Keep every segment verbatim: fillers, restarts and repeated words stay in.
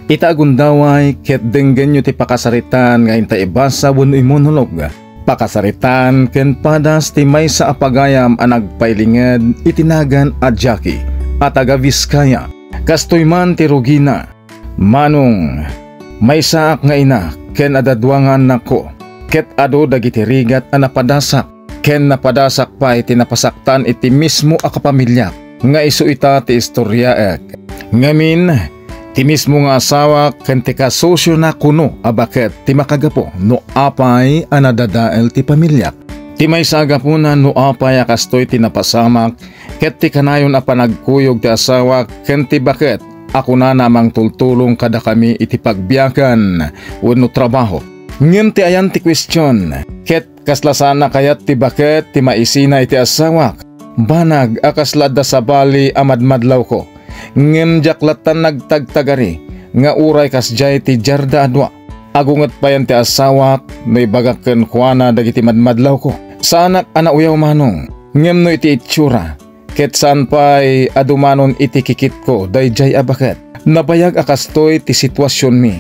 Ita a gundaway, ket denggenyo ti pakasaritaan nga inta ibasa wenno imonolog. Pakasaritaan ken padas ti maysa a pagayam a nagpailinged iti nagan a Jackie a taga Vizcaya. Kastoy man ti rugina. Manong, maysaak nga ina ken adda dua nga annakko, ket adu dagiti rigat a napadasak ken napadasak pay ti napasaktan iti mismo a kapamiliak nga isu ita ti istoriaek. Ngamin, ti mismo nga asawak ken ti kasosiona kuno a baket ti makagapu no apay a nadadael ti pamiliak. Ti maysa a gapuna no apay a kastoy ti napasamak ket ti kanayon a panagkuyog ti asawak ken ti baket a kunana a mangtultulong kadakami iti pagbiagan wenno trabaho. Ngem ti ayan ti kuestion, ket kasla saan a kayat ti baket ti maisina iti asawak. Banag a kasla adda sabali a madmadlawko. Ngem diak lattan nagtagtagari nga uray kasdiay ti diarda a dua. Agunget payen ti asawak no ibagak kenkuana dagiti madmadlawko. Saanak a nauyaw manong, ngem no iti itsura, ket saan pay a dumanon iti kikitko daydiay a baket. Nabayag a kastoy ti situasionmi,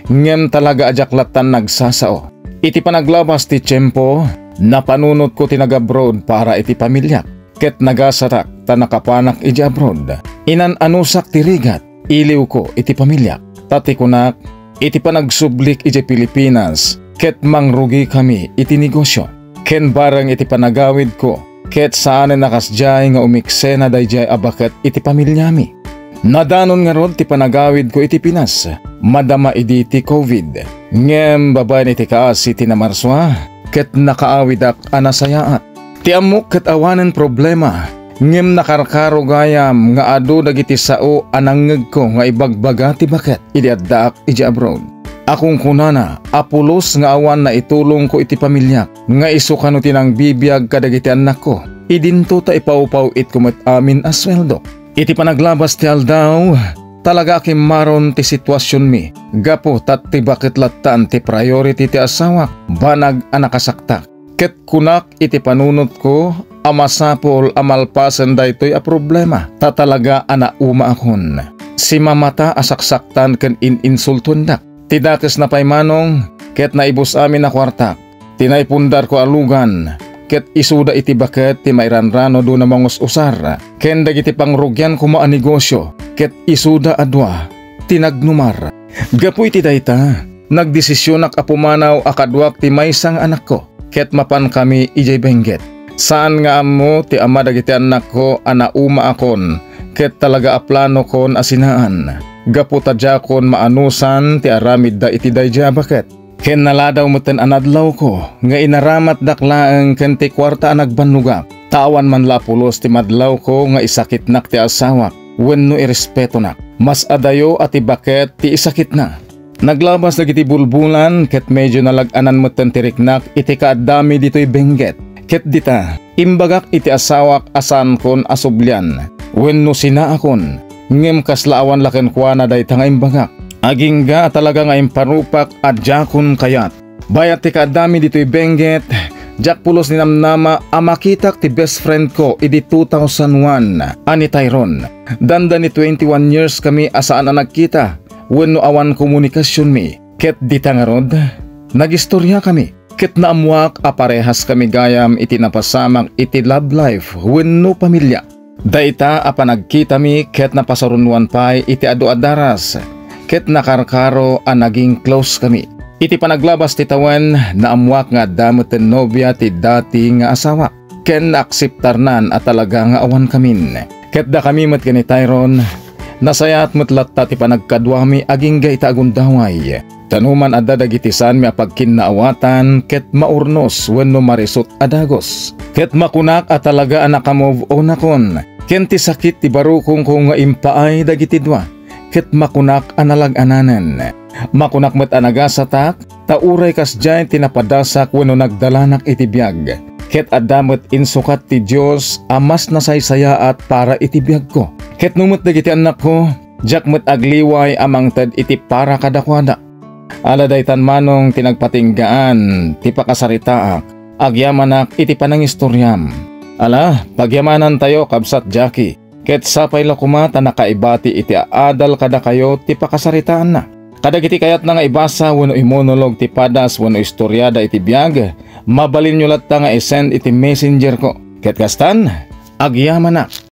ngem talaga a diak lattan nagsasao. Iti panaglabas ti tiempo, napanunotko ti nag-abroad para iti pamiliak, ket nagasatak ta nakapanak idiay abroad. Inan-anusak ti rigat, iliwko iti pamiliak. Ta ti kunak, iti panagsublik idiay Pilipinas, ket mangrugikami iti negosio. Ken bareng iti panagawidko, ket saanen a kasdiay nga umiksena daydiay a baket iti pamiliami. Nadanon ngarud ti panagawidko iti Pinas, madama idi ti covid. Ngem babaen iti kaasi ti namarsua, ket nakaawidak a nasayaat. Ti ammok ket awanen problema, ngem nakarkaro gayam nga adu dagiti sao a nangngegko nga ibagbaga ti baket idi addaak idiay abroad. A kunkunana a pulos nga awan naitulongko iti pamiliak, nga isu kano ti nangbibiag kadagiti annakko. Idinto ta ipawpaw-itko met amin a sueldok. Iti panaglabas ti aldaw, talaga a kimmaron ti situasionmi, gapu ta ti baket lattan ti priority ti asawak, banag a nakasaktak. Ket kunak iti panunotko a masapul a malpasen daytoy a problema, ta talaga a naumaakon. Simamata a saksaktan ken in-insultuendak. Ti dakesna pay manong, ket naibus amin a kuartak. Ti naipundarko a lugan, ket isuda iti baket ti mairanrano duna mangus-usar, ken dagiti pangrugian koma a negosio, ket isuda a dua ti nagnumar. Gapu iti dayta, nagdesisionak a pumanaw a kaduak ti maysa nga anakko, ket mapankami idiay Benguet. Saan nga ammo ti ama dagiti annakko a naumaakon, ket talaga a planokon a sinaan, gapu ta diakon maanusan ti aramidda iti daydiay a baket. Ken naladaw metten a nadlawko nga inaramatdak laeng ken ti kuarta a nagbannogak, ta awan man la a pulos ti madlawko nga isakitnak ti asawak wenno irespetonak. Mas adayo a ti baket ti isakitna. Naglabas dagiti bulbulan ket medio nalag-anan metten ti riknak iti kaaddami ditoy Benguet. Ket dita, imbagak iti asawak a saankon a sublian wenno sinaakon, ngem kasla awan la kenkuana dayta nga imbagak. Agingga a talaga nga imparupak a diakon kayat. Bayat ti kaaddami ditoy Benguet, diak pulos ninamnama a makitak ti best friend ko idi two thousand one a ni Tyrone. Dandani twenty-one years kami a saan a nagkita wenno awan komunikasionmi. Ket dita ngarud, nagistoriakami. Ket naammoak a parehaskami gayam iti napasamak iti love life wenno pamilia. Dayta a panagkitami ket napasarunoan pay iti adu a daras, ket nakarkaro a naging close kami. Iti panaglabas ti tawen, naammoak nga adda metten nobia ti dati nga asawak, ken naakseptarnan a talaga nga awankamin. Ket dakami met ken ni Tyrone, nasayaat met latta ti panagkaduami agingga ita a gundaway. Ta no man adda dagiti saanmi a pagkinnaawatan ket maurnos wenno marisut a dagus. Ket makunak a talaga a naka-move on akon, ken ti sakit ti barukongko nga impaay dagiti dua, ket makunak a nalag-ananen. Makunak met a nagasatak, ta uray kasdiay ti napadasak wenno nagdalanak iti biag. Ket adda met insukat ti Dios a mas nasaysayaat para iti biagko. Ket no met dagiti annakko, diak met agliway a mangted iti para kadakuada. Ala daytan manong ti nagpatinggaan ti pakasaritaak, agyamanak iti panangistoriam. Ala, pagyamanantayo, kabsat Jackie, ket sapay la koma ta nakaibati iti aadal kadakayo ti pakasaritaanna. Kadagiti kayatna nga ibasa wenno imonolog ti padas wenno istoriada iti biag, mabalinyo latta nga i-send iti messenger ko. Ket kastan, agyamanak.